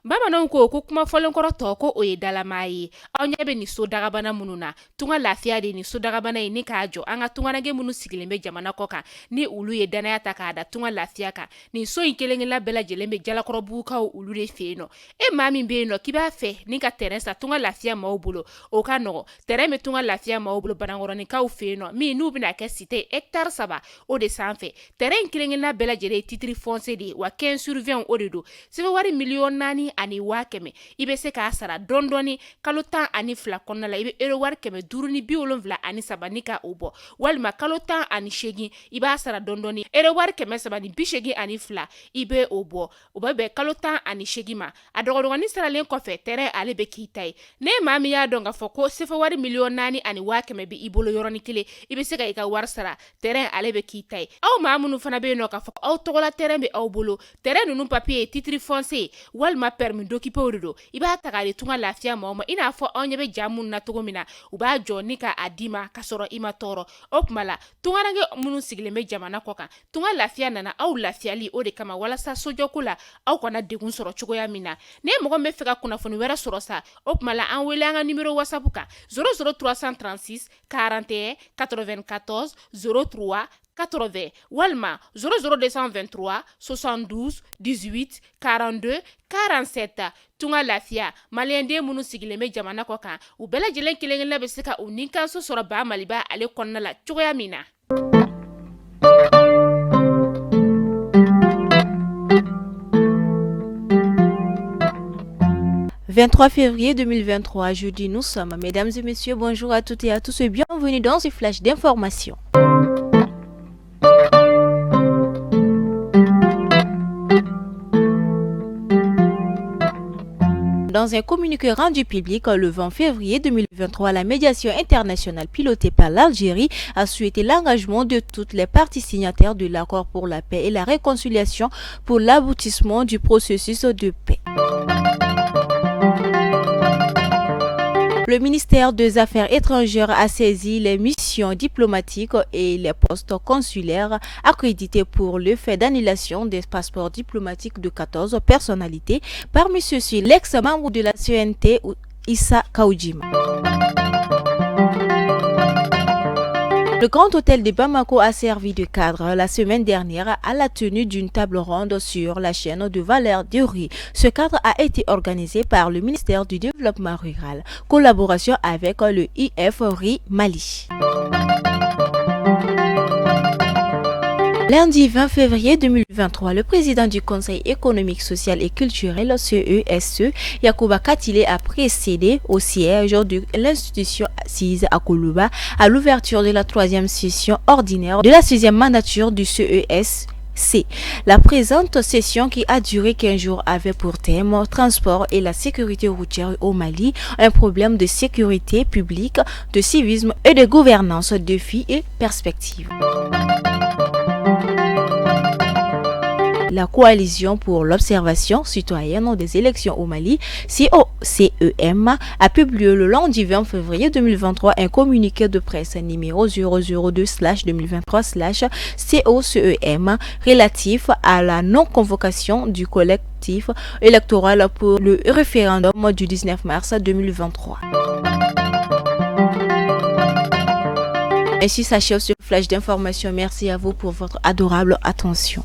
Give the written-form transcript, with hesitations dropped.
Bamananw ko kuma fɔlenkɔrɔ tɔ ko o ye dalama ye. Aw ɲɛ bɛ nin so dagabana minnu na, Tunga Lafiya de nin so dagabana in ni k'a jɔ. An ka tungaranke minnu sigilen bɛ jamana kɔ kan, ni olu ye dannaya ta k'a da Tunga Lafiya kan, nin so in kelenkelenna bɛɛ lajɛlen bɛ Jalakɔrɔbugukaw olu de fɛ yen nɔ. E maa min bɛ yen nɔ k'i b'a fɛ ni ka terrain san Tunga Lafiya maaw bolo, o ka nɔgɔ. Terrain bɛ Tunga Lafiya maaw bolo Banankɔrɔninkaw fɛ yen nɔ, min n'u bɛna kɛ cité hectare 3 o de sanfɛ. Terrain in kelenkelenna bɛɛ lajɛlen ye titre foncier de ye, wa 15 sur 20 o de don. CFA wari 4,100,000, i bɛ se k'a sara dɔɔni dɔɔni kalo 12 kɔnɔna la. I bɛ euro wari 573 ni ka o bɔ, walima kalo 18 i b'a sara dɔɔni dɔɔni, euro wari 382 i bɛ o bɔ. O bɛ bɛn kalo 18 ma. A dɔgɔdɔgɔnin saralen kɔfɛ, terrain ale bɛ k'i ta ye. Ne maa min y'a dɔn k'a fɔ ko CFA wari 4,100,000 bɛ i bolo yɔrɔnin kelen, i bɛ se ka i ka wari sara, terrain ale bɛ k'i ta ye. Aw maa minnu fana bɛ yen nɔ k'a fɔ aw tɔgɔla terrain bɛ aw bolo, terrain ninnu papier ye titre foncier walima permis d'occuper de don, i b'a ta k'a di Tunga Lafiya maaw ma. I n'a fɔ aw ɲɛ bɛ ja minnu na cogo min na, u b'a jɔ ni k'a d'i ma ka sɔrɔ i ma tɔɔrɔ. O tuma la, tungaranke minnu sigilen bɛ jamana kɔ kan, Tunga Lafiya nana aw lafiyali o de kama, walasa sojɔko la aw kana degun sɔrɔ cogoya min na. Ni mɔgɔ min bɛ fɛ ka kunnafoni wɛrɛ sɔrɔ sa, o tuma la an wele an ka numéro WhatsApp kan 00 336 41 94 03 80 walima 00 223 72 18 42 47. Tunga Lafiya maliyɛnden minnu sigilen bɛ jamana kɔ kan, u bɛɛ lajɛlen kelen-kelenna bɛ se ka u nikanso sɔrɔ ba Maliba ale kɔnɔna la cogoya min na. 23 février 2023, jeudi, nous sommes. Mesdames et messieurs, bonjour à toutes et à tous et bienvenue dans ce flash d'information. Dans un communiqué rendu public le 20 février 2023, la médiation internationale pilotée par l'Algérie a souhaité l'engagement de toutes les parties signataires de l'accord pour la paix et la réconciliation pour l'aboutissement du processus de paix. Le ministère des Affaires étrangères a saisi les missions diplomatiques et les postes consulaires accrédités pour le fait d'annulation des passeports diplomatiques de 14 personnalités. Parmi ceux-ci, l'ex-membre de la CNT, Issa Kaoudjima. Le Grand Hôtel de Bamako a servi de cadre la semaine dernière à la tenue d'une table ronde sur la chaîne de valeur du riz. Ce cadre a été organisé par le ministère du Développement rural, collaboration avec le IF Riz Mali. Lundi 20 février 2023, le président du Conseil économique, social et culturel CESE, Yacouba Katilé, a précédé au siège de l'institution assise à Koulouba à l'ouverture de la troisième session ordinaire de la sixième mandature du CESC. La présente session qui a duré 15 jours avait pour thème transport et la sécurité routière au Mali, un problème de sécurité publique, de civisme et de gouvernance, défis et perspectives. La coalition pour l'observation citoyenne des élections au Mali, COCEM, a publié le lundi 20 février 2023 un communiqué de presse numéro 002/2023/COCEM relatif à la non-convocation du collectif électoral pour le référendum du 19 mars 2023. Ainsi s'achève ce flash d'information. Merci à vous pour votre adorable attention.